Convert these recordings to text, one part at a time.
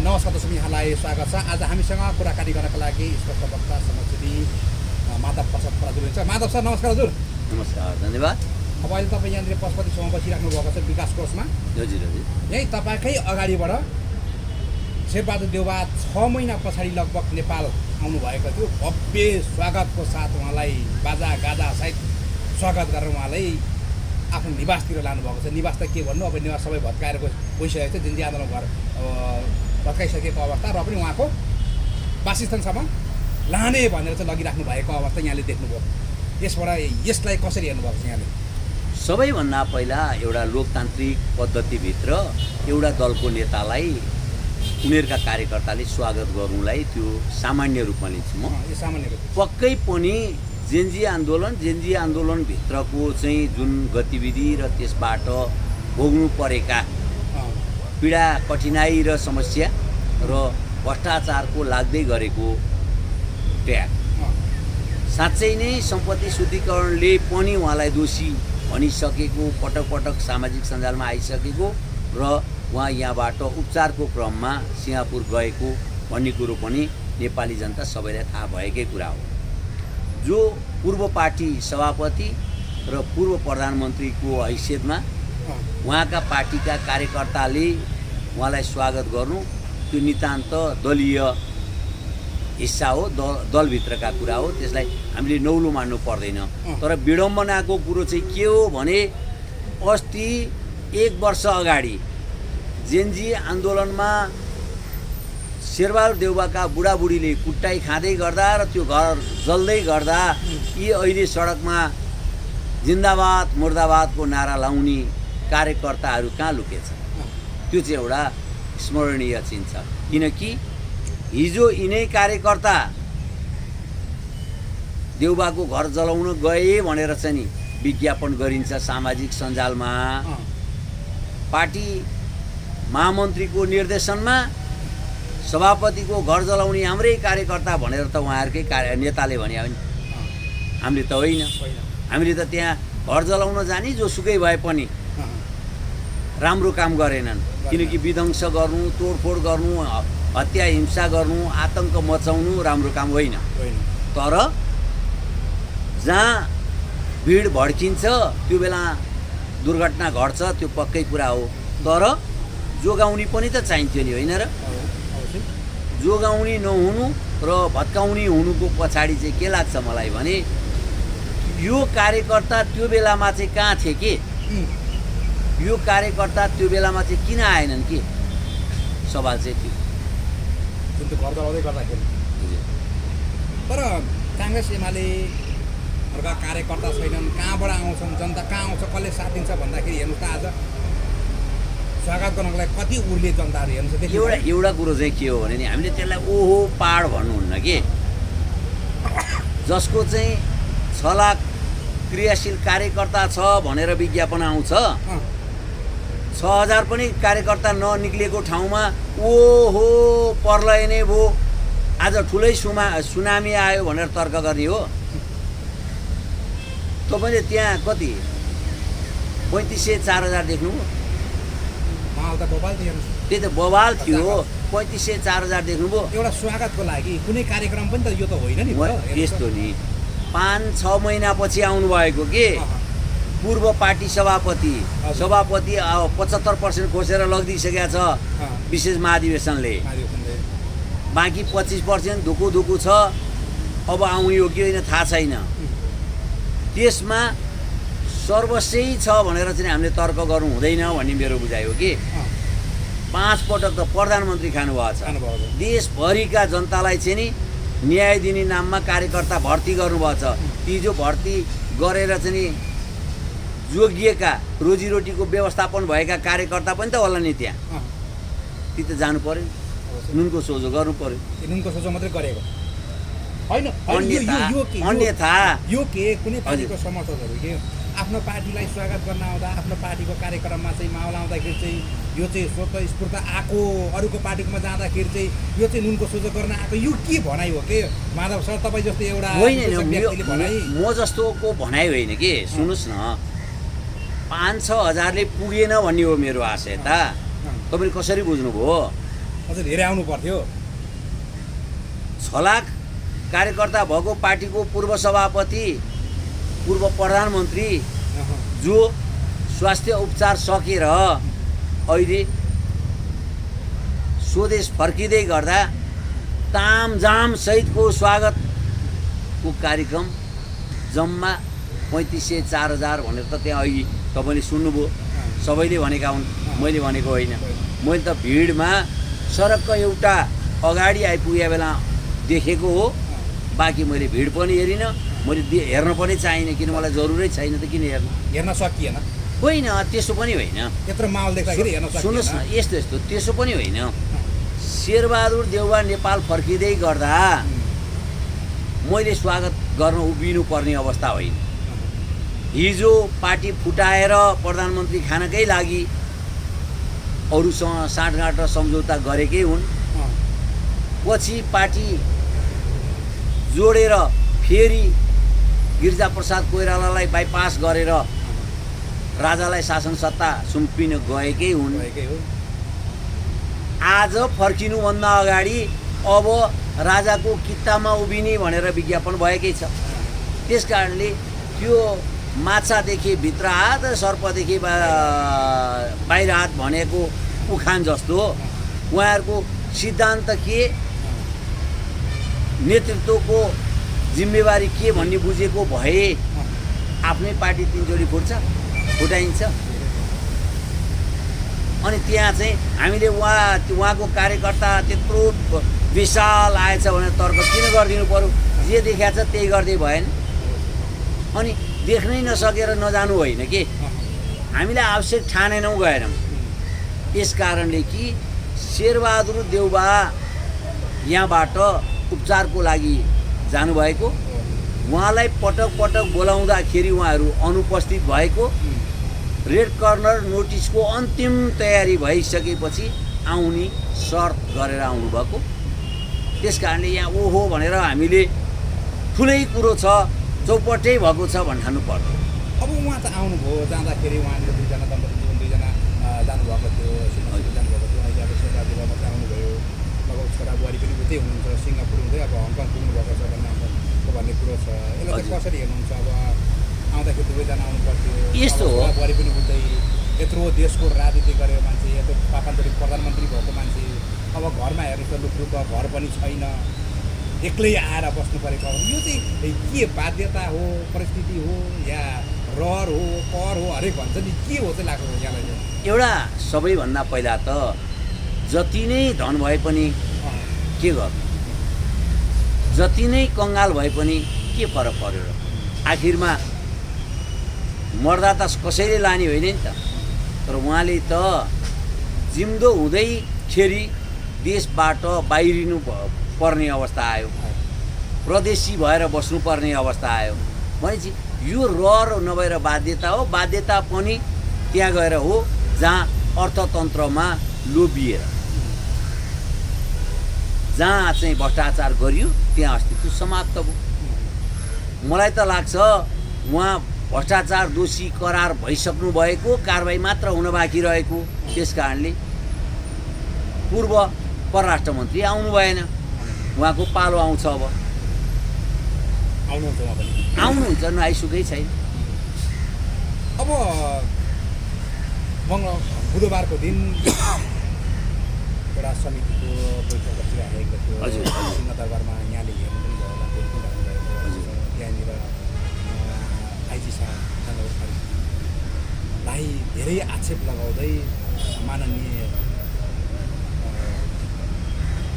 नमस्कार दर्शक, यहाँलाई स्वागत छ। आज हामीसँग कुराकानी गर्नका लागि स्पष्ट वक्ता समाजसेवी माधव प्रसाद पराजुली हुनुहुन्छ। माधव सर नमस्कार। हजुर नमस्कार, धन्यवाद। अब अहिले तपाईँ यहाँनिर पशुपतिसम्म बसिराख्नु भएको छ विकास कोषमा। हजुर हजुर। यहीँ तपाईँकै अगाडिबाट शेरबहादुर देउवा 6 महिना पछाडि लगभग नेपाल आउनुभएको थियो। भव्य स्वागतको साथ उहाँलाई बाजा गाजा सहित स्वागत गरेर उहाँलाई आफ्नो निवासतिर लानुभएको छ। निवास त के भन्नु, अब निवास सबै भत्काएर गइसकेको छ। जिन्जी आन्दोलन भत्काइसकेको अवस्था र पनि उहाँको वासस्थानसम्म लाने भनेर चाहिँ लगिराख्नु भएको अवस्था यहाँले देख्नुभयो। यसलाई कसरी हेर्नुभएको छ यहाँले? सबैभन्दा पहिला एउटा लोकतान्त्रिक पद्धतिभित्र एउटा दलको नेतालाई उनीहरूका कार्यकर्ताले स्वागत गर्नुलाई त्यो सामान्य रूपमा लिन्छु म। यो सामान्य रूप पक्कै पनि जेन्जी आन्दोलनभित्रको चाहिँ जुन गतिविधि र त्यसबाट भोग्नु परेका पीडा, कठिनाई र समस्या र भ्रष्टाचारको लाग्दै गरेको ट्याग, साँच्चै नै सम्पत्ति शुद्धिकरणले पनि उहाँलाई दोषी भनिसकेको, पटक पटक सामाजिक सञ्जालमा आइसकेको र उहाँ यहाँबाट उपचारको क्रममा सिङ्गापुर गएको भन्ने कुरो पनि नेपाली जनता सबैलाई थाहा भएकै कुरा हो। जो पूर्व पार्टी सभापति र पूर्व प्रधानमन्त्रीको हैसियतमा उहाँका पार्टीका कार्यकर्ताले उहाँलाई स्वागत गर्नु त्यो नितान्त दलीय हिस्सा हो, दलभित्रका कुरा हो। त्यसलाई हामीले नौलो मान्नु पर्दैन। तर विडम्बनाको कुरो चाहिँ के हो भने अस्ति 1 वर्ष अगाडि जेन्जी आन्दोलनमा शेरबहादुर देउवाका बुढाबुढीले कुटाइ खाँदै गर्दा र त्यो घर जल्दै गर्दा यी अहिले सडकमा जिन्दाबाद मुर्दाबादको नारा लाउने कार्यकर्ताहरू कहाँ लुकेछन्? त्यो चाहिँ एउटा स्मरणीय चिन्ह छ। किनकि हिजो यिनै कार्यकर्ता देउवाको घर जलाउन गए भनेर चाहिँ नि विज्ञापन गरिन्छ सामाजिक सञ्जालमा। पार्टी महामन्त्रीको निर्देशनमा सभापतिको घर जलाउने हाम्रै कार्यकर्ता भनेर त उहाँहरूकै नेताले भने हामीले त होइन। हामीले त त्यहाँ घर जलाउन जाने जोसुकै भए पनि राम्रो काम गरेनन्। किनकि विध्वंस गर्नु, तोडफोड गर्नु, हत्या हिंसा गर्नु, आतङ्क मचाउनु राम्रो काम होइन। तर जहाँ भिड भड्किन्छ त्यो बेला दुर्घटना घट्छ, त्यो पक्कै कुरा हो। तर जोगाउने पनि त चाहिन्थ्यो नि, होइन र? जोगाउने नहुनु र भत्काउने हुनुको पछाडि चाहिँ के लाग्छ मलाई भने यो कार्यकर्ता त्यो बेलामा चाहिँ कहाँ थिए के? यो कार्यकर्ता त्यो बेलामा चाहिँ किन आएनन् के? सवाल चाहिँ थियो। जुन त्यो घर जलाउँदै गर्दाखेरि। तर काङ्ग्रेस एमालेहरूका कार्यकर्ता छैनन्, कहाँबाट आउँछन्, जनता कहाँ आउँछ, कसले साथ दिन्छ भन्दाखेरि हेर्नुहोस् त आज स्वागत गर्नको लागि कति उर्ले जनताहरू हेर्नुहोस्। एउटा कुरो चाहिँ के हो भने नि हामीले त्यसलाई ओहो पाड भन्नुहुन्न कि, जसको चाहिँ 6 लाख क्रियाशील कार्यकर्ता छ भनेर विज्ञापन आउँछ, 6000 पनि कार्यकर्ता ननिक्लिएको ठाउँमा ओहो प्रलय नै भयो, आज ठुलै सुनामी आयो भनेर तर्क गर्ने हो। तपाईँले त्यहाँ कति 3500 4000 देख्नुभयो? त्यही त बवाल थियो। 3500 4000 देख्नुभयो एउटा स्वागतको लागि। कुनै कार्यक्रम पनि त यो त होइन नि। यस्तो नि 5-6 महिनापछि आउनुभएको के पूर्व पार्टी सभापति 75% खोसेर लगिदिइसकेको छ विशेष महाधिवेशनले। बाँकी 25% धुकु छ। अब आउने हो कि होइन थाहा छैन। त्यसमा सर्वस्वै छ भनेर चाहिँ हामीले तर्क गर्नु हुँदैन भन्ने मेरो बुझाइ हो कि 5 पटक त प्रधानमन्त्री खानुभएको छ। देशभरिका जनतालाई चाहिँ नि न्याय दिने नाममा कार्यकर्ता भर्ती गर्नुभएको छ। ती जो भर्ती गरेर चाहिँ नि जोगिएका रोजीरोटीको व्यवस्थापन भएका कार्यकर्ता पनि त होला नि त्यहाँ। ती त जानु पर्यो, नुनको सोझो गर्नु पर्यो। नुनको सोझो मात्रै गरेको होइन। अन्यथा यो के कुनै पार्टीको समर्थकहरू के आफ्नो पार्टीलाई स्वागत गर्न आउँदा, आफ्नो पार्टीको कार्यक्रममा चाहिँ माहौल आउँदाखेरि चाहिँ यो चाहिँ स्वतस्फूर्त आएको, अरूको पार्टीकोमा जाँदाखेरि चाहिँ यो चाहिँ नुनको सोझो गर्न आएको, यो के भनाइ हो के माधव सर? तपाईँ जस्तो एउटा म जस्तोको भनाइ होइन कि। सुन्नुहोस् न, 5-6 हजारले पुगेन भन्ने हो मेरो आशय। त तपाईँले कसरी बुझ्नुभयो? अझ धेरै आउनु पर्थ्यो। 6 लाख कार्यकर्ता भएको पार्टीको पूर्व सभापति, पूर्व प्रधानमन्त्री जो स्वास्थ्य उपचार सकेर अहिले स्वदेश फर्किँदै गर्दा तामझाम सहितको स्वागतको कार्यक्रम जम्मा 3500 4000 भनेर त त्यहाँ अहिले तपाईँले सुन्नुभयो, सबैले भनेका हुन्, मैले भनेको होइन। मैले त भिडमा सरक्क एउटा अगाडि आइपुगे बेला देखेको हो, बाँकी मैले भिड पनि हेरिनँ, मैले हेर्न पनि चाहिनँ, किन मलाई जरुरै छैन त किन हेर्न सकिएन? होइन, त्यसो पनि होइन। यत्रो माहौल देख्दाखेरि हेर्न सकिएन। सुन्नुहोस् न, यस्तो त्यसो पनि होइन। शेरबहादुर देउवा नेपाल फर्किँदै गर्दा मैले स्वागत गर्न उभिनु पर्ने अवस्था होइन। हिजो पार्टी फुटाएर प्रधानमन्त्री खानकै लागि अरूसँग साँठगाँठ र सम्झौता गरेकै हुन्। पछि पार्टी जोडेर फेरि गिरिजाप्रसाद कोइरालालाई बाइपास गरेर राजालाई शासन सत्ता सुम्पिन गएकै हुन्। आज फर्किनुभन्दा अगाडि अब राजाको कित्तामा उभिने भनेर विज्ञापन भएकै छ। त्यस कारणले त्यो माछादेखि भित्र हात, सर्पदेखि बाहिर हात भनेको उखान जस्तो उहाँहरूको सिद्धान्त के, नेतृत्वको जिम्मेवारी के भन्ने बुझेको भए आफ्नै पार्टी तिनचोटि फुटाइन्छ। अनि त्यहाँ चाहिँ हामीले उहाँको कार्यकर्ता त्यत्रो विशाल आएछ भनेर तर्क किन गरिदिनु पर्यो? जे देखाएको छ त्यही गर्दै भएन। अनि देख्नै नसकेर नजानु होइन कि हामीले आवश्यक ठानेनौँ, गएनौँ। यस कारणले कि शेरबहादुर देउबा यहाँबाट उपचारको लागि जानुभएको, उहाँलाई पटक पटक बोलाउँदाखेरि उहाँहरू अनुपस्थित भएको, रेड कर्नर नोटिसको अन्तिम तयारी भइसकेपछि आउने शर्त गरेर आउनुभएको। त्यस कारणले यहाँ ओहो भनेर हामीले ठुलै कुरो छ, चौपटै भएको छ भन्नु पर्छ। अब उहाँ त आउनुभयो, जाँदाखेरि उहाँले दुईजना दम्पति दुईजना जानुभएको थियो, सिङ्गापुर जानुभएको थियो। अहिले अब शेरबहादुर मात्रै आउनुभयो, लगभग छोरा बुहारी पनि उतै हुनुहुन्छ, सिङ्गापुर हुँदै अब हङकङ पुग्नुभएको छ भन्ने कुरो छ। यसलाई चाहिँ कसरी हेर्नुहुन्छ? अब आउँदाखेरि दुवैजना आउनु पर्थ्यो, यस्तो हो। बुहारी पनि उतै, यत्रो देशको राजनीति गरेको मान्छे, यत्रो पापान्तरिक प्रधानमन्त्री भएको मान्छे, अब घरमा हेर्नु त लुकलुक घर पनि छैन, एक्लै आएर बस्नु परेको। यो चाहिँ के बाध्यता हो, परिस्थिति हो, या रहर हो, कर हो, हरेक भन्छ नि, के हो चाहिँ लाग्छ यहाँलाई? एउटा सबैभन्दा पहिला त जति नै धन भए पनि के गर्नु, जति नै कङ्गाल भए पनि के फरक पर्यो र? आखिरमा मर्दा त कसैले लाने होइन नि त। तर उहाँले त जिउँदो हुँदैखेरि देशबाट बाहिरिनु पर्ने अवस्था आयो, प्रदेशी भएर बस्नुपर्ने अवस्था आयो भनेपछि यो रहर नभएर बाध्यता हो। बाध्यता पनि त्यहाँ गएर हो जहाँ अर्थतन्त्रमा लोभिएर, जहाँ चाहिँ भ्रष्टाचार गरियो त्यहाँ अस्तित्व समाप्त भयो। मलाई त लाग्छ उहाँ भ्रष्टाचार दोषी करार भइसक्नु भएको, कारबाही मात्र हुन बाँकी रहेको। त्यस कारणले पूर्व परराष्ट्र मन्त्री आउनु भएन, उहाँको पालो आउँछ। अब आउनुहुन्छ, नआइसुकै छैन। अब बुधबारको दिन एउटा समितिको बैठक बसिरहेको थियो सिंहदरबारमा, यहाँले हेर्नु पनि भयो होला, बोली पनि राख्नुभएको। त्यहाँनिर आइजी साहबलाई धेरै आक्षेप लगाउँदै माननीय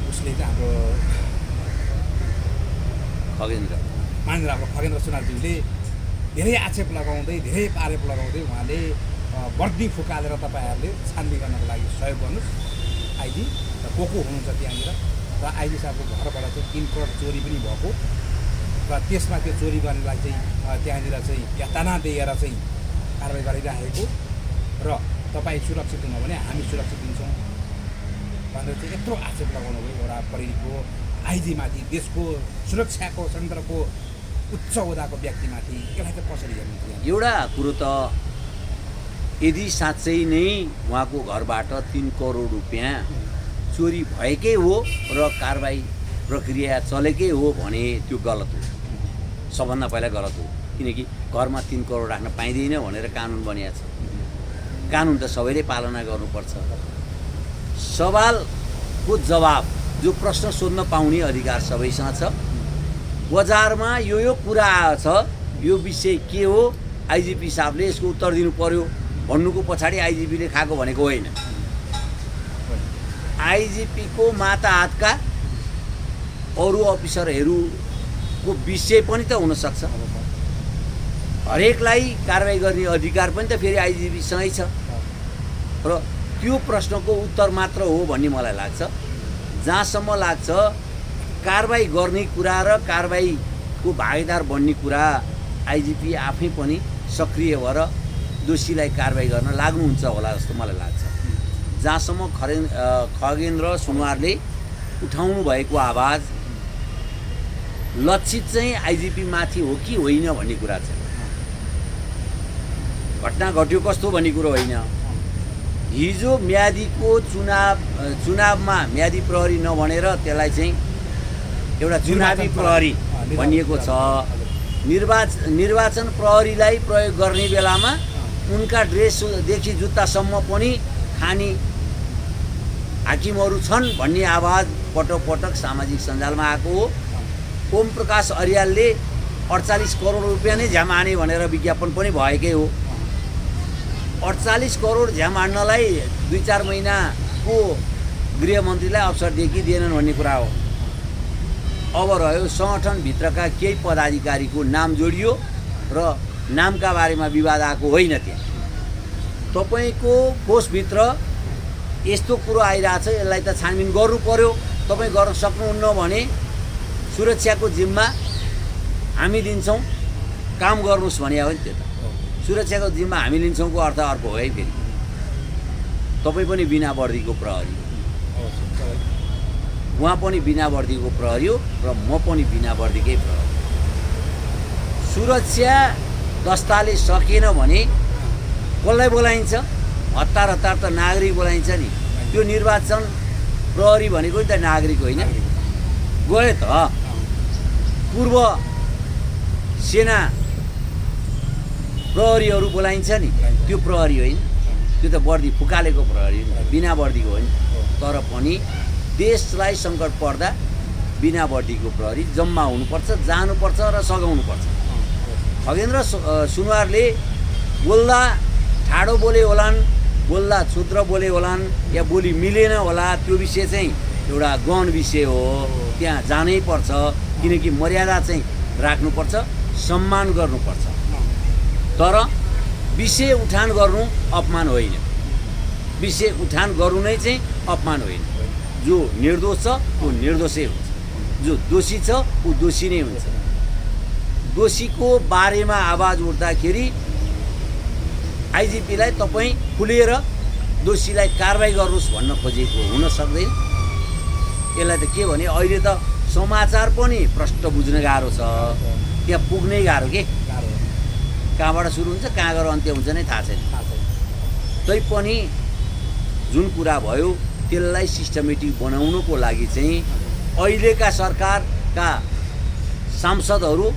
उसले चाहिँ हाम्रो खगेन्द्र सुनारज्यूले धेरै आक्षेप लगाउँदै, धेरै आरोप लगाउँदै उहाँले बर्दी फुकालेर तपाईँहरूले छानबिन गर्नको लागि सहयोग गर्नुहोस्। आइजी र को हुनुहुन्छ त्यहाँनिर, र आइजी साहबको घरबाट चाहिँ 3 करोड चोरी पनि भएको, र त्यसमा त्यो चोरी गर्नेलाई चाहिँ त्यहाँनिर चाहिँ यातना दिएर चाहिँ कारवाही गरिराखेको, र तपाईँ सुरक्षित हुनु भने हामी सुरक्षित दिन्छौँ भनेर चाहिँ यत्रो आक्षेप लगाउनु भयो एउटा परिको आइजीमाथि, देशको सुरक्षाको संयन्त्रको उच्च ओदाको व्यक्तिमाथि। यसलाई चाहिँ कसरी हेर्नुहुन्छ? एउटा कुरो त यदि साँच्चै नै उहाँको घरबाट 3 करोड रुपियाँ चोरी भएकै हो र कारबाही प्रक्रिया चलेकै हो भने त्यो गलत हो, सबभन्दा पहिला गलत हो। किनकि घरमा 3 करोड राख्न पाइँदैन भनेर कानुन बनिएको छ। कानुन त सबैले पालना गर्नुपर्छ। सवालको जवाब जो प्रश्न सोध्न पाउने अधिकार सबैसँग छ। बजारमा यो कुरा आएछ, यो विषय के हो, आइजिपी साहबले यसको उत्तर दिनु पर्यो भन्नुको पछाडि आइजिपीले खाएको भनेको होइन। आइजिपीको माता हातका अरू अफिसरहरूको विषय पनि त हुनसक्छ। हरेकलाई कारबाही गर्ने अधिकार पनि त फेरि आइजिपीसँगै छ र त्यो प्रश्नको उत्तर मात्र हो भन्ने मलाई लाग्छ। जहाँसम्म लाग्छ कारबाही गर्ने कुरा र कारबाहीको भागीदार बन्ने कुरा आइजिपी आफै पनि सक्रिय भएर दोषीलाई कारबाही गर्न लाग्नुहुन्छ होला जस्तो मलाई लाग्छ। जहाँसम्म खगेन्द्र सुनवारले उठाउनु भएको आवाज लक्षित चाहिँ आइजिपी माथि हो कि होइन भन्ने कुरा छ। घटना घट्यो कस्तो भन्ने कुरो होइन। हिजो म्यादीको चुनावमा म्यादी प्रहरी नभनेर त्यसलाई चाहिँ एउटा चुनावी प्रहरी भनिएको छ। निर्वाचन प्रहरीलाई प्रयोग गर्ने बेलामा उनका ड्रेसदेखि जुत्तासम्म पनि खानी हाकिमहरू छन् भन्ने आवाज पटक सामाजिक सञ्जालमा आएको हो। ओम प्रकाश अर्यालले 48 करोड रुपियाँ नै झ्याम हाने भनेर विज्ञापन पनि भएकै हो। 48 करोड झ्याम हान्नलाई 2-4 महिनाको गृहमन्त्रीलाई अवसर दिए कि दिएनन् भन्ने कुरा हो। अब रह्यो सङ्गठनभित्रका केही पदाधिकारीको नाम जोडियो र नामका बारेमा विवाद आएको होइन। त्यहाँ तपाईँको कोषभित्र यस्तो कुरो आइरहेछ, यसलाई त छानबिन गर्नु पर्यो। तपाईँ गर्न सक्नुहुन्न भने सुरक्षाको जिम्मा हामी लिन्छौँ, काम गर्नुहोस् भने हो नि। त्यो त सुरक्षाको जिम्मा हामी लिन्छौँको अर्थ अर्को हो है। फेरि तपाईँ पनि बिना वर्दीको प्रहरी, उहाँ पनि बिना वर्दीको प्रहरी हो र म पनि बिना वर्दीकै प्रहरी। सुरक्षा दस्ताले सकेन भने कसलाई बोलाइन्छ? हतार त नागरिक बोलाइन्छ नि। त्यो निर्वाचन प्रहरी भनेको नि त नागरिक होइन। गयो त पूर्व सेना प्रहरीहरू बोलाइन्छ नि, त्यो प्रहरी होइन। त्यो त वर्दी फुकालेको प्रहरी बिना वर्दीको होइन। तर पनि देशलाई सङ्कट पर्दा बिना वर्दीको प्रहरी जम्मा हुनुपर्छ, जानुपर्छ र सघाउनुपर्छ। खगेन्द्र सुनवारले बोल्दा ठाडो बोले होलान्, बोल्दा क्षुद्र बोले होलान् या बोली मिलेन होला, त्यो विषय चाहिँ एउटा गौण विषय हो। त्यहाँ जानै पर्छ, किनकि मर्यादा चाहिँ राख्नुपर्छ, सम्मान गर्नुपर्छ। तर विषय उठान गर्नु अपमान होइन। विषय उठान गर्नु नै चाहिँ अपमान होइन। जो निर्दोष छ ऊ निर्दोषै हुन्छ, जो दोषी छ ऊ दोषी नै हुन्छ। दोषीको बारेमा आवाज उठ्दाखेरि आइजिपीलाई तपाईँ खुलेर दोषीलाई कारबाही गर्नुहोस् भन्न खोजेको हुन सक्दैन। यसलाई त के भने अहिले त समाचार पनि प्रष्ट बुझ्न गाह्रो छ, त्यहाँ पुग्नै गाह्रो के। कहाँबाट सुरु हुन्छ कहाँ गएर अन्त्य हुन्छ नै थाहा छैन। तैपनि जुन कुरा भयो त्यसलाई सिस्टमेटिक बनाउनुको लागि चाहिँ अहिलेका सरकारका सांसदहरू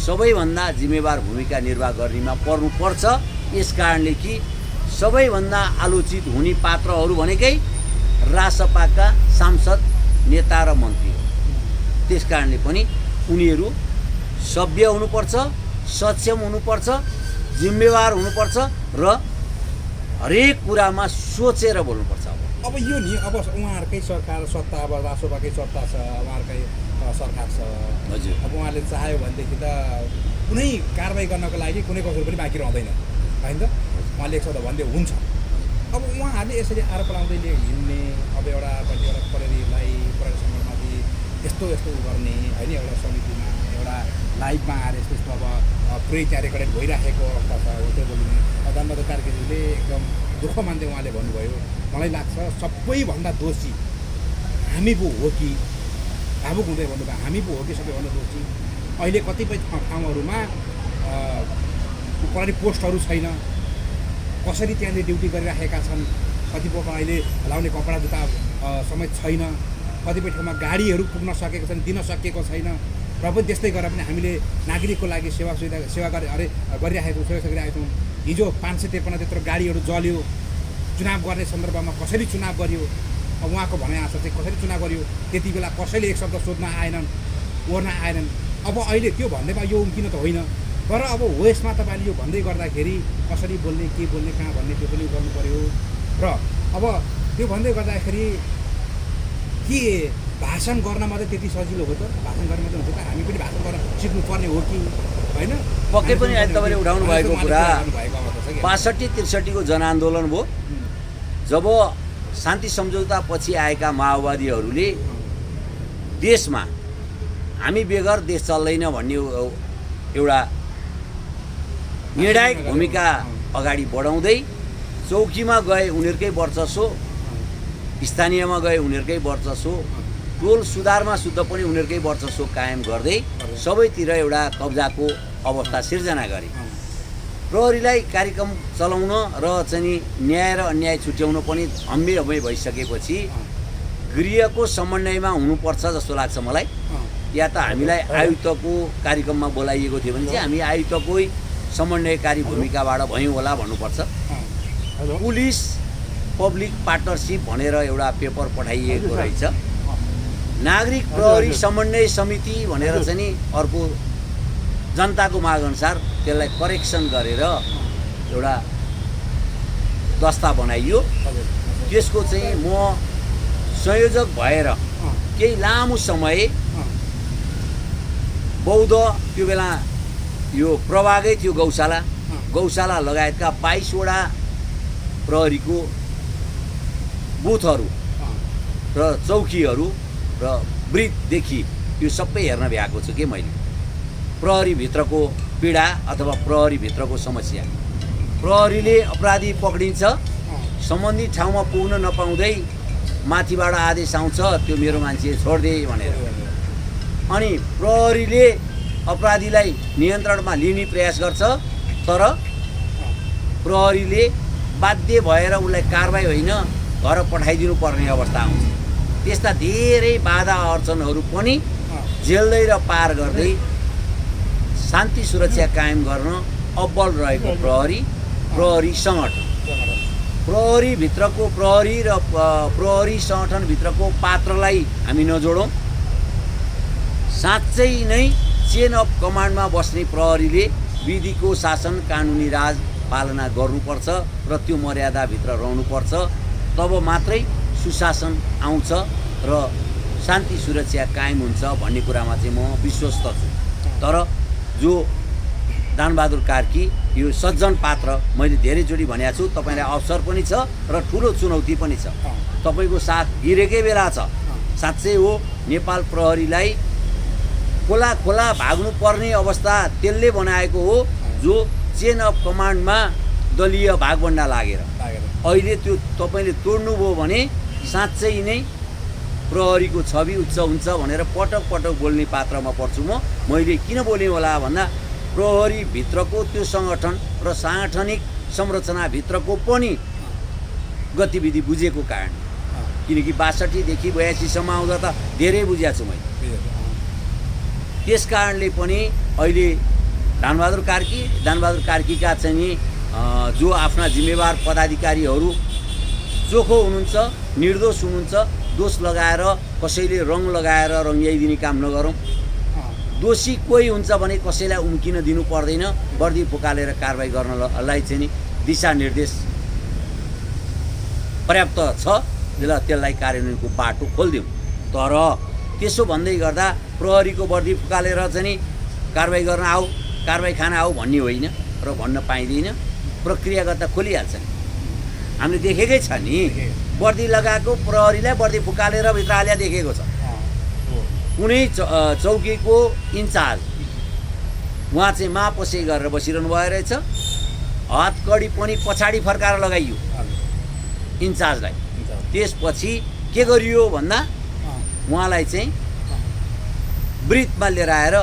सबैभन्दा जिम्मेवार भूमिका निर्वाह गर्नेमा पर्नुपर्छ। यस कारणले कि सबैभन्दा आलोचित हुने पात्रहरू भनेकै रासपाका सांसद, नेता र मन्त्री हो। त्यस कारणले पनि उनीहरू सभ्य हुनुपर्छ, सक्षम हुनुपर्छ, जिम्मेवार हुनुपर्छ र हरेक कुरामा सोचेर बोल्नुपर्छ। अब यो नि अब उहाँहरूकै सरकार सत्ता, अब रासोपाकै सत्ता छ, उहाँहरूकै सरकार छ। हजुर, अब उहाँले चाह्यो भनेदेखि त कुनै कारबाही गर्नको लागि कुनै कसैले पनि बाँकी रहँदैन होइन त। उहाँले एक शब्द भनिदियो हुन्छ। अब उहाँहरूले यसरी आरोप लगाउँदै हिँड्ने, अब एउटापट्टि एउटा प्रहरीलाई प्रहरी सङ्गठनमाथि यस्तो गर्ने होइन, एउटा समितिमा एउटा लाइभमा आएर यस्तो अब पुरै त्यहाँ रेकर्डेड भइराखेको अवस्था छ। हो त्यो बोल्ने धर्मबहादुर कार्कीज्यूले एकदम दुःख मान्दै उहाँले भन्नुभयो, मलाई लाग्छ सबैभन्दा दोषी हामी पो हो कि, भावुक हुँदै भन्नुभयो, हामी पो हो कि सबैभन्दा दोषी। अहिले कतिपय ठाउँहरूमा प्रहरी पोस्टहरू छैन, कसरी त्यहाँनिर ड्युटी गरिराखेका छन्, कतिपय अहिले लाउने कपडा जुत्ता समेत छैन, कतिपय ठाउँमा गाडीहरू पुग्न सकेको छैन, दिन सकिएको छैन र पनि त्यस्तै गरेर पनि हामीले नागरिकको लागि सेवा गरिराखेको छौँ। हिजो 553 त्यत्रो गाडीहरू जल्यो, चुनाव गर्ने सन्दर्भमा कसरी चुनाव गरियो, अब उहाँको भनाइअनुसार चाहिँ कसरी चुनाव गरियो, त्यति बेला कसैले एक शब्द सोध्न आएनन्, ओर्न आएनन्। अब अहिले त्यो भन्दैमा यो उम्किन त होइन, तर अब वेस्टमा तपाईँले यो भन्दै गर्दाखेरि कसरी बोल्ने, के बोल्ने, कहाँ भन्ने त्यो पनि गर्नु पऱ्यो। र अब त्यो भन्दै गर्दाखेरि के भाषण गर्न मात्रै त्यति सजिलो हो त? भाषण गर्न मात्रै हुन्छ त? हामी पनि भाषण गर्न सिक्नुपर्ने हो कि होइन? पक्कै पनि अहिले तपाईँले उठाउनु भएको कुरा 62-63 को जनआन्दोलन भयो। जब शान्ति सम्झौतापछि आएका माओवादीहरूले देशमा हामी बेगर देश चल्दैन भन्ने एउटा निर्णायक भूमिका अगाडि बढाउँदै चौकीमा गए उनीहरूकै वर्चस्व, स्थानीयमा गए उनीहरूकै वर्चस्व, टोल सुधारमा शुद्ध पनि उनीहरूकै वर्चस्व कायम गर्दै सबैतिर एउटा कब्जाको अवस्था सिर्जना गरे। प्रहरीलाई कार्यक्रम चलाउन र चाहिँ न्याय र अन्याय छुट्याउन पनि हम्मे भइसकेपछि गृहको समन्वयमा हुनुपर्छ जस्तो लाग्छ मलाई। या त हामीलाई आयुक्तको कार्यक्रममा बोलाइएको थियो भने चाहिँ हामी आयुक्तकै समन्वयकारी भूमिकाबाट भयौँ होला भन्नुपर्छ। पुलिस पब्लिक पार्टनरसिप भनेर एउटा पेपर पठाइएको रहेछ। नागरिक प्रहरी समन्वय समिति भनेर चाहिँ नि अर्को जनताको मागअनुसार त्यसलाई करेक्सन गरेर एउटा दस्ता बनाइयो। त्यसको चाहिँ म संयोजक भएर केही लामो समय बौद्ध, त्यो बेला यो प्रभागै थियो, गौशाला लगायतका 22वटा प्रहरीको बुथहरू र चौकीहरू र ब्रिजदेखि यो सबै हेर्न भ्याएको छु कि मैले। प्रहरीभित्रको पीडा अथवा प्रहरीभित्रको समस्या, प्रहरीले अपराधी पक्रिन्छ, सम्बन्धित ठाउँमा पुग्न नपाउँदै माथिबाट आदेश आउँछ त्यो मेरो मान्छे छोड्दे भनेर, अनि प्रहरीले अपराधीलाई नियन्त्रणमा लिने प्रयास गर्छ, तर प्रहरीले बाध्य भएर उसलाई कारबाही होइन घर पठाइदिनु पर्ने अवस्था आउँछ। त्यस्ता धेरै बाधा अडचनहरू पनि झेल्दै र पार गर्दै शान्ति सुरक्षा कायम गर्न अब्बल रहेको प्रहरी सङ्गठन, प्रहरीभित्रको प्रहरी र प्रहरी सङ्गठनभित्रको पात्रलाई हामी नजोडौँ। साँच्चै नै चेन अफ कमान्डमा बस्ने प्रहरीले विधिको शासन, कानुनी राज पालना गर्नुपर्छ र त्यो मर्यादाभित्र रहनुपर्छ। तब मात्रै सुशासन आउँछ र शान्ति सुरक्षा कायम हुन्छ भन्ने कुरामा चाहिँ म विश्वस्त छु। तर जो दानबहादुर कार्की यो सज्जन पात्र, मैले धेरैचोटि भनेको छु, तपाईँलाई अवसर पनि छ र ठुलो चुनौती पनि छ। तपाईँको साथ गिरेकै बेला छ। साँच्चै हो, नेपाल प्रहरीलाई खोला भाग्नु पर्ने अवस्था त्यसले बनाएको हो जो चेन अफ कमान्डमा दलीय भागभन्डा लागेर। अहिले त्यो तपाईँले तोड्नुभयो भने साँच्चै नै प्रहरीको छवि उच्च हुन्छ भनेर पटक पटक बोल्ने पात्रमा पर्छु म। मैले किन बोलेँ होला भन्दा प्रहरीभित्रको त्यो सङ्गठन र साङ्गठनिक संरचनाभित्रको पनि गतिविधि बुझेको कारण, किनकि 62 देखि 82 सम्म आउँदा त धेरै बुझेको छु मैले। त्यस कारणले पनि अहिले दानबहादुर कार्कीका चाहिँ नि जो आफ्ना जिम्मेवार पदाधिकारीहरू चोखो हुनुहुन्छ, निर्दोष हुनुहुन्छ, दोष लगाएर कसैले रङ लगाएर रङ्ग्याइदिने काम नगरौँ। दोषी कोही हुन्छ भने कसैलाई उम्किन दिनु पर्दैन, वर्दी फुकालेर कारबाही गर्नलाई चाहिँ नि दिशानिर्देश पर्याप्त छ, त्यसलाई कार्यान्वयनको बाटो खोलिदिउँ। तर त्यसो भन्दै गर्दा प्रहरीको वर्दी फुकालेर चाहिँ नि कारबाही गर्न आऊ, कारबाही खान आऊ भन्ने होइन र भन्न पाइँदैन। प्रक्रियागत खोलिहाल्छ नि, हामीले देखेकै छ नि। वर्दी लगाएको प्रहरीलाई वर्दी फुकालेर भित्र हाल्या देखेको छ। कुनै चौकीको इन्चार्ज उहाँ चाहिँ महापसै गरेर बसिरहनु भयो रहेछ, हतकडी पनि पछाडि फर्काएर लगाइयो इन्चार्जलाई। त्यसपछि के गरियो भन्दा उहाँलाई चाहिँ ब्रिजमा लिएर आएर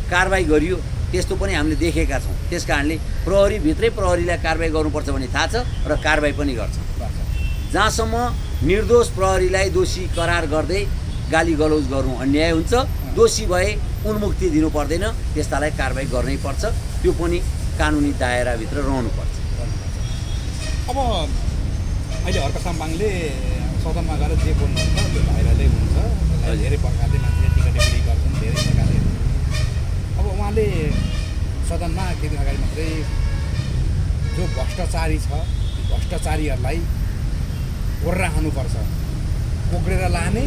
कारबाही गरियो। त्यस्तो पनि हामीले देखेका छौँ। त्यस कारणले प्रहरीभित्रै प्रहरीलाई कारबाही गर्नुपर्छ भन्ने थाहा छ र कारबाही पनि गर्छ। जहाँसम्म निर्दोष प्रहरीलाई दोषी करार गर्दै गाली गलौज गर्नु अन्याय हुन्छ। दोषी भए उन्मुक्ति दिनु पर्दैन, त्यस्तालाई कारबाही गर्नै पर्छ। त्यो पनि कानुनी दायराभित्र रहनुपर्छ। अब अहिले हर्क साम्बाङले सदनमा गएर जे बोल्नुहुन्छ त्यो भाइरलै हुन्छ, त्यसलाई धेरै प्रकारले मान्छेले टिका टिप्पणी गर्छन्, धेरै प्रकारले। अब उहाँले सदनमा केही दिन अगाडि मात्रै जो भ्रष्टाचारी छ ती भ्रष्टाचारीहरूलाई कोर्रा हान्नुपर्छ, कोक्रेर लाने,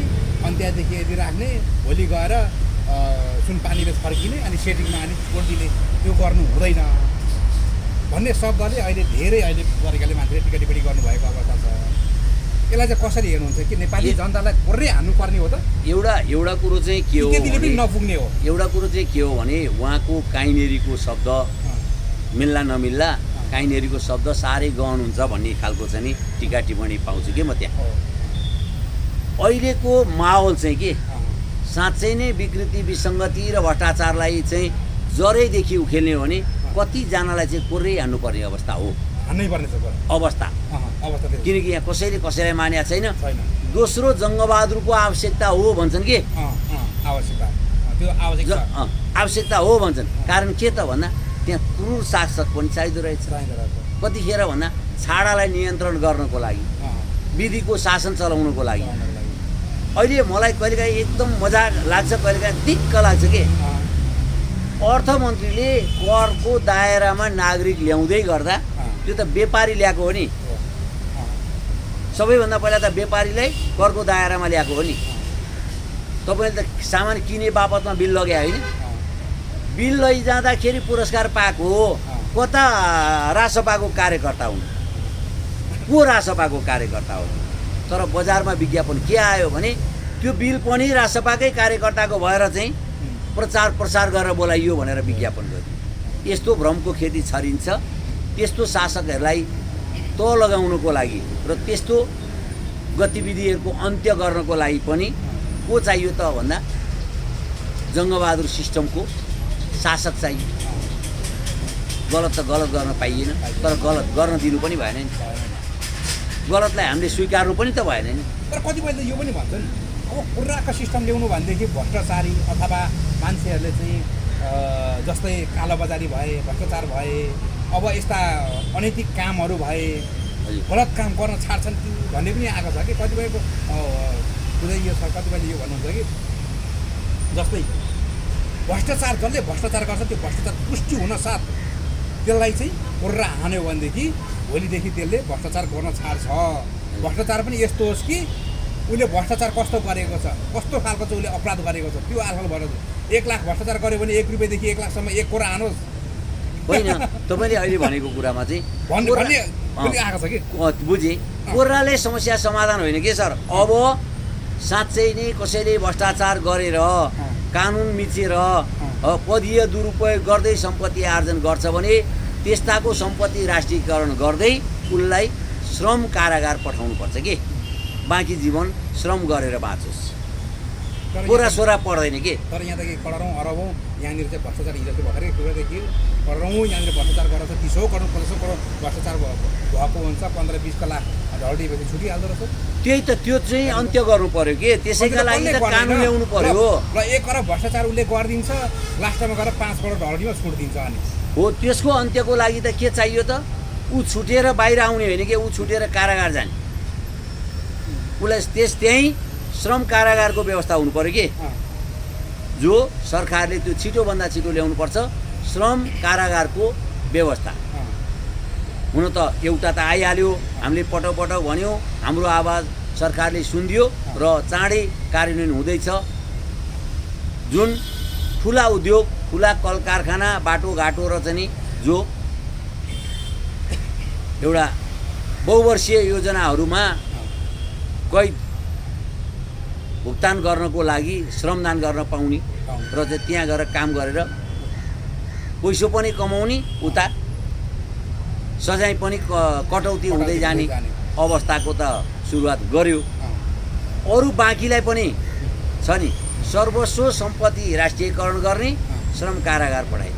अन्त्यदेखि यदि राख्ने, भोलि गएर सुनपानीले फर्किने अनि सेटिङमा अनि छोडिदिने, त्यो गर्नु हुँदैन भन्ने शब्दले अहिले धेरै अहिले तरिकाले मान्छेले टिका टिप्पणी गर्नुभएको अवस्था छ। यसलाई चाहिँ कसरी हेर्नुहुन्छ कि नेपाली जनतालाई कोर्रै हान्नुपर्ने हो त? एउटा कुरो चाहिँ के हो त्यतिले पनि नपुग्ने हो। एउटा कुरो चाहिँ के हो भने उहाँको काइनेरीको शब्द मिल्ला नमिल्ला, काइनेरीको शब्द साह्रै गहन हुन्छ भन्ने खालको चाहिँ नि टिका टिप्पणी पाउँछु कि म त्यहाँ। अहिलेको माहौल चाहिँ के साँच्चै नै विकृति विसङ्गति र भ्रष्टाचारलाई चाहिँ जरैदेखि उखेल्ने हो भने कतिजनालाई चाहिँ कोर्रै हान्नुपर्ने अवस्था हो, हान्नै पर्ने छ अवस्था। किनकि यहाँ कसैले कसैलाई मानेको छैन। दोस्रो जङ्गबहादुरको आवश्यकता हो भन्छन् कि आवश्यकता हो भन्छन्। कारण के त भन्दा त्यहाँ क्रूर शासक पनि चाहिँदो रहेछ। कतिखेर भन्दा छाडालाई नियन्त्रण गर्नको लागि, विधिको शासन चलाउनको लागि। अहिले मलाई कहिलेकाहीँ एकदम मजा लाग्छ, कहिलेकाहीँ दिक्क लाग्छ कि अर्थमन्त्रीले करको दायरामा नागरिक ल्याउँदै गर्दा त्यो त व्यापारी ल्याएको हो नि। सबैभन्दा पहिला त व्यापारीलाई करको दायरामा ल्याएको हो नि। तपाईँले त सामान किने बापतमा बिल लगे होइन? बिल लैजाँदाखेरि पुरस्कार पाएको हो। कता रासपाको कार्यकर्ता हुन्, को रासपाको कार्यकर्ता हो? तर बजारमा विज्ञापन के आयो भने त्यो बिल पनि रासपाकै कार्यकर्ताको भएर चाहिँ प्रचार प्रसार गरेर बोलाइयो भनेर विज्ञापन गर्यो। यस्तो भ्रमको खेती छरिन्छ। त्यस्तो शासकहरूलाई तह लगाउनको लागि र त्यस्तो गतिविधिहरूको अन्त्य गर्नको लागि पनि को चाहियो त भन्दा जङ्गबहादुर सिस्टमको शासक चाहियो। गलत त गलत गर्न पाइएन, तर गलत गर्न दिनु पनि भएन नि। गलतलाई हामीले स्वीकार्नु पनि त भएन नि। तर कतिपयले यो पनि भन्छन् अब कुर्राको सिस्टम ल्याउनु भनेदेखि भ्रष्टाचारी अथवा मान्छेहरूले चाहिँ जस्तै कालोबजारी भए, भ्रष्टाचार भए, अब यस्ता अनैतिक कामहरू भए, गलत काम गर्न छाड्छन् कि भन्ने पनि आएको छ कि कतिपयको बुझाइ यो छ। कतिपयले यो भन्नुहुन्छ कि जस्तै भ्रष्टाचार जसले भ्रष्टाचार गर्छ त्यो भ्रष्टाचार पुष्टि हुनसाथ त्यसलाई चाहिँ कोर्रा हान्यो भनेदेखि भोलिदेखि त्यसले भ्रष्टाचार गर्न छाड्छ। भ्रष्टाचार पनि यस्तो होस् कि उसले भ्रष्टाचार कस्तो गरेको छ, कस्तो खालको चाहिँ उसले अपराध गरेको छ, त्यो आधार भएर 1 लाख भ्रष्टाचार गर्यो भने 1 रुपियाँदेखि 1 लाखसम्म 1 कोरा हानोस्। होइन, तपाईँले अहिले भनेको कुरामा चाहिँ आएको छ कि बुझेँ। कोर्राले समस्या समाधान होइन के सर। अब साँच्चै नै कसैले भ्रष्टाचार गरेर कानुन मिचेर पदीय दुरुपयोग गर्दै सम्पत्ति आर्जन गर्छ भने त्यस्ताको सम्पत्ति राष्ट्रियकरण गर्दै उसलाई श्रम कारागार पठाउनुपर्छ कि बाँकी जीवन श्रम गरेर बाँचोस्। कोरा सोरा पर्दैन के। तर यहाँ त करोडौँ अरबौँ यहाँनिर चाहिँ भ्रष्टाचार हिजो भर्खरै कुरादेखि करोडौँ यहाँनिर भ्रष्टाचार गरेर 30 करोड 50 करोड भ्रष्टाचार भएको हुन्छ। 15-20 लाख ढल्टीपछि छुटिहाल्दो रहेछ। त्यही त, त्यो चाहिँ अन्त्य गर्नु पर्यो कि। त्यसैका लागि त कानुन ल्याउनु पर्यो। र 1 अरब भ्रष्टाचार उसले गरिदिन्छ, लास्टमा गएर 5 करोड ढल्टीमा छुट दिन्छ। अनि हो, त्यसको अन्त्यको लागि त के चाहियो त? ऊ छुटेर बाहिर आउने होइन कि, ऊ छुटेर कारागार जाने। उसलाई त्यहीँ श्रम कारागारको व्यवस्था हुनु पर्यो कि, जो सरकारले त्यो छिटोभन्दा छिटो ल्याउनुपर्छ। श्रम कारागारको व्यवस्था हुन त एउटा त आइहाल्यो, हामीले पटक पटक भन्यौँ, हाम्रो आवाज सरकारले सुनिदियो र चाँडै कार्यान्वयन हुँदैछ। जुन ठुला उद्योग, ठुला कल कारखाना, बाटोघाटो र चाहिँ जो एउटा बहुवर्षीय योजनाहरूमा कैद भुक्तान गर्नको लागि श्रमदान गर्न पाउने र चाहिँ त्यहाँ गएर काम गरेर पैसो पनि कमाउने, उता सजाय पनि कटौती हुँदै जाने अवस्थाको त सुरुवात गर्यो। अरू बाँकीलाई पनि छ नि, सर्वस्व सम्पत्ति राष्ट्रियकरण गर्ने, श्रम कारागार पठाइ,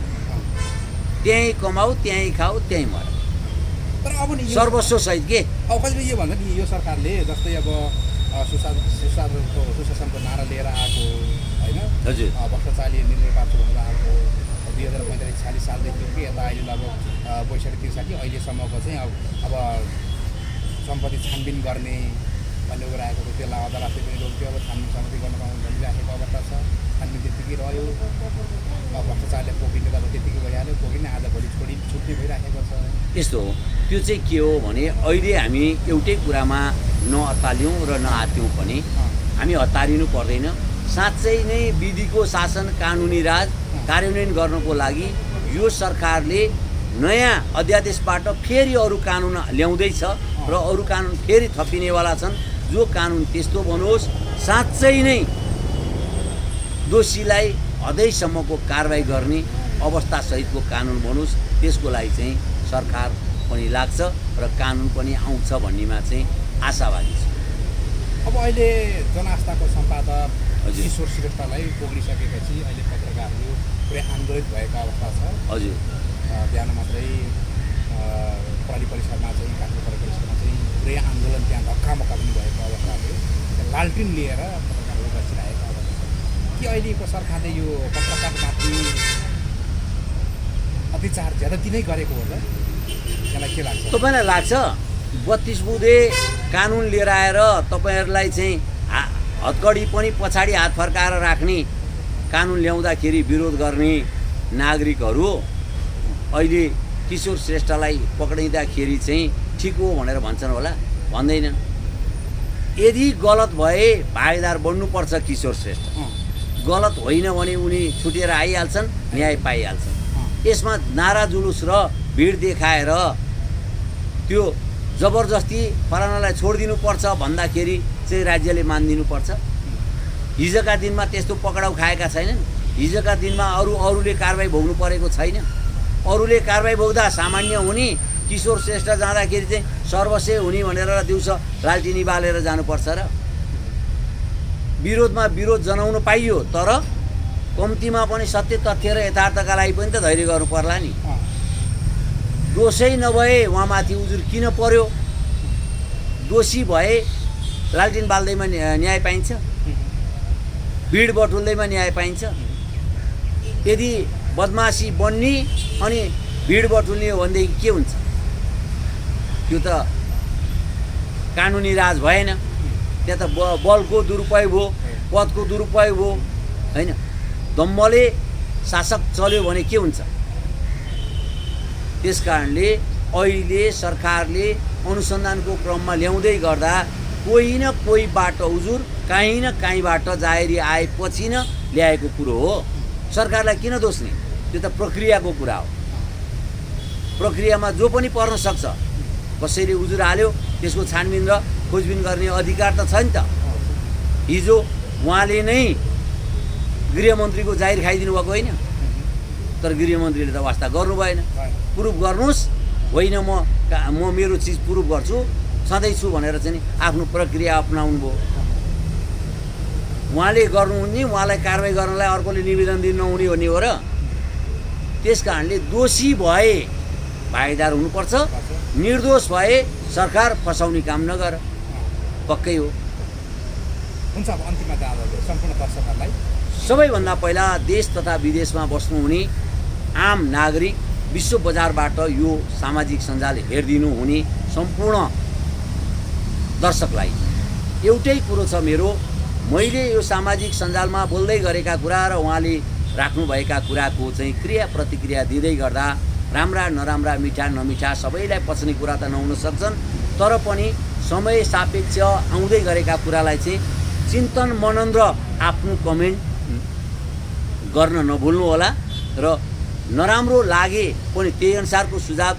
त्यहीँ कमाऊ, त्यहीँ खाऊ, त्यहीँ मर। तर अब नि यो सर्वस्व सहित के अब कतिपय यो भन्छ नि यो सरकारले जस्तै अब सुशासनको नारा लिएर आएको होइन हजुर भ्रष्टाचारी निर्णय प्राप्त भनेर आएको 2045-46 सालदेखि कि यता अहिले लगभग 62-63 अहिलेसम्मको चाहिँ अब सम्पत्ति छानबिन गर्ने भन्ने कुरा आएको थियो। त्यसलाई अदालतले पनि रोक्यो। अब छानबिन सम्पत्ति गर्न भनिराखेको अवस्था छ। छानबिन त्यत्तिकै रह्यो। भ्रष्टाचारले पोखिने त अब त्यत्तिकै भइहाल्यो। पोखिने आज भोलि छुट्ने भइराखेको छ। यस्तो हो। त्यो चाहिँ के हो भने अहिले हामी एउटै कुरामा नअत्तालियौँ र नआत्यौँ पनि हामी हतारिनु पर्दैन। साँच्चै नै विधिको शासन कानुनी राज कार्यान्वयन गर्नको लागि यो सरकारले नयाँ अध्यादेशबाट फेरि अरू कानुन ल्याउँदैछ र अरू कानुन फेरि थपिनेवाला छन्। जो कानुन त्यस्तो बनोस्, साँच्चै नै दोषीलाई हदैसम्मको कारबाही गर्ने अवस्थासहितको कानुन बनोस्। त्यसको लागि चाहिँ सरकार पनि लाग्छ र कानुन पनि आउँछ भन्नेमा चाहिँ आशावादी छ। अब अहिले जनआस्थाको सम्पादक हजुर किशोर श्रेष्ठलाई पक्रिसकेपछि अहिले पत्रकारहरू पुरै आन्दोलित भएको अवस्था छ। हजुर बिहान मात्रै प्रहरी परिसरमा चाहिँ काठमाडौँ प्रहरी परिसरमा चाहिँ पुरै आन्दोलन त्यहाँ धक्कामक्का पनि भएको अवस्था थियो। लालटिन लिएर पत्रकारहरू बसिरहेको अवस्था छ। के अहिलेको सरकारले यो पत्रकारमाथि अत्याचार ज्यादती नै गरेको हो र? त्यसलाई के लाग्छ? तपाईँलाई लाग्छ 32 बुँदे कानुन लिएर आएर तपाईँहरूलाई चाहिँ हतकडी पनि पछाडि हात फर्काएर राख्ने कानुन ल्याउँदाखेरि विरोध गर्ने नागरिकहरू अहिले किशोर श्रेष्ठलाई पक्रिँदाखेरि चाहिँ ठिक हो भनेर भन्छन् होला? भन्दैनन्। यदि गलत भए भागीदार बन्नुपर्छ किशोर श्रेष्ठ। गलत होइन भने उनी छुटेर आइहाल्छन्, न्याय पाइहाल्छन्। यसमा नारा जुलुस र भिड देखाएर त्यो जबरजस्ती फलानालाई छोडिदिनुपर्छ भन्दाखेरि चाहिँ राज्यले मानिदिनुपर्छ? हिजोका दिनमा त्यस्तो पक्राउ खाएका छैनन्। हिजोका दिनमा अरूले कारबाही भोग्नु परेको छैन। अरूले कारबाही भोग्दा सामान्य हुने, किशोर श्रेष्ठ जाँदाखेरि चाहिँ सर्वस्व हुने भनेर दिउँसो लालटिनी बालेर जानुपर्छ र? विरोधमा विरोध जनाउनु पाइयो, तर कम्तीमा पनि सत्य तथ्य र यथार्थका लागि पनि त धैर्य गर्नु पर्ला नि। दोषै नभए उहाँमाथि उजुर किन पर्यो? दोषी भए लालटिन बाल्दैमा न्याय पाइन्छ? भिड बटुल्दैमा न्याय पाइन्छ? यदि बदमासी बन्ने अनि भिड बटुल्ने हो भनेदेखि के हुन्छ? त्यो त कानुनी राज भएन। त्यहाँ त बलको दुरुपयोग भयो, पदको दुरुपयोग भयो होइन। दम्मले शासक चल्यो भने के हुन्छ? त्यस कारणले अहिले सरकारले अनुसन्धानको क्रममा ल्याउँदै गर्दा कोही न कोहीबाट उजुर काहीँ न काहीँबाट जाहेरी आएपछि न ल्याएको कुरो हो। सरकारलाई किन दोष नि? त्यो त प्रक्रियाको कुरा हो। प्रक्रियामा जो पनि पर्न सक्छ। कसैले उजुर हाल्यो, त्यसको छानबिन र खोजबिन गर्ने अधिकार त छ नि त। हिजो उहाँले नै गृहमन्त्रीको जाहिर खाइदिनु भएको होइन? तर गृहमन्त्रीले त वास्ता गर्नु भएन। प्रुफ गर्नुहोस्, होइन म मेरो चिज प्रुफ गर्छु, सधैँ छु भनेर चाहिँ आफ्नो प्रक्रिया अपनाउनु भयो। उहाँले गर्नुहुने, उहाँलाई कारबाही गर्नलाई अर्कोले निवेदन दिनु नहुने भन्ने हो र? त्यस कारणले दोषी भए भागीदार हुनुपर्छ, निर्दोष भए सरकार फसाउने काम नगर। पक्कै हो। हुन्छ। अब अन्तिममा चाहिँ सम्पूर्ण दर्शकहरूलाई सबैभन्दा पहिला देश तथा विदेशमा बस्नुहुने आम नागरिक, विश्व बजारबाट यो सामाजिक सञ्जाल हेरिदिनु हुने सम्पूर्ण दर्शकलाई एउटै कुरो छ मेरो। मैले यो सामाजिक सञ्जालमा बोल्दै गरेका कुरा र उहाँले राख्नुभएका कुराको चाहिँ क्रिया प्रतिक्रिया दिँदै गर्दा राम्रा नराम्रा, मिठा नमिठा सबैलाई पच्ने कुरा त नहुन सक्छन्। तर पनि समय सापेक्ष आउँदै गरेका कुरालाई चाहिँ चिन्तन मनन र आफ्नो कमेन्ट गर्न नभुल्नु होला र नराम्रो लागे पनि त्यही अनुसारको सुझाव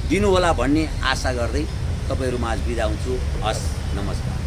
दिनुहोला भन्ने आशा गर्दै तपाईँहरूमा आज बिदा हुन्छु। हस्, नमस्कार।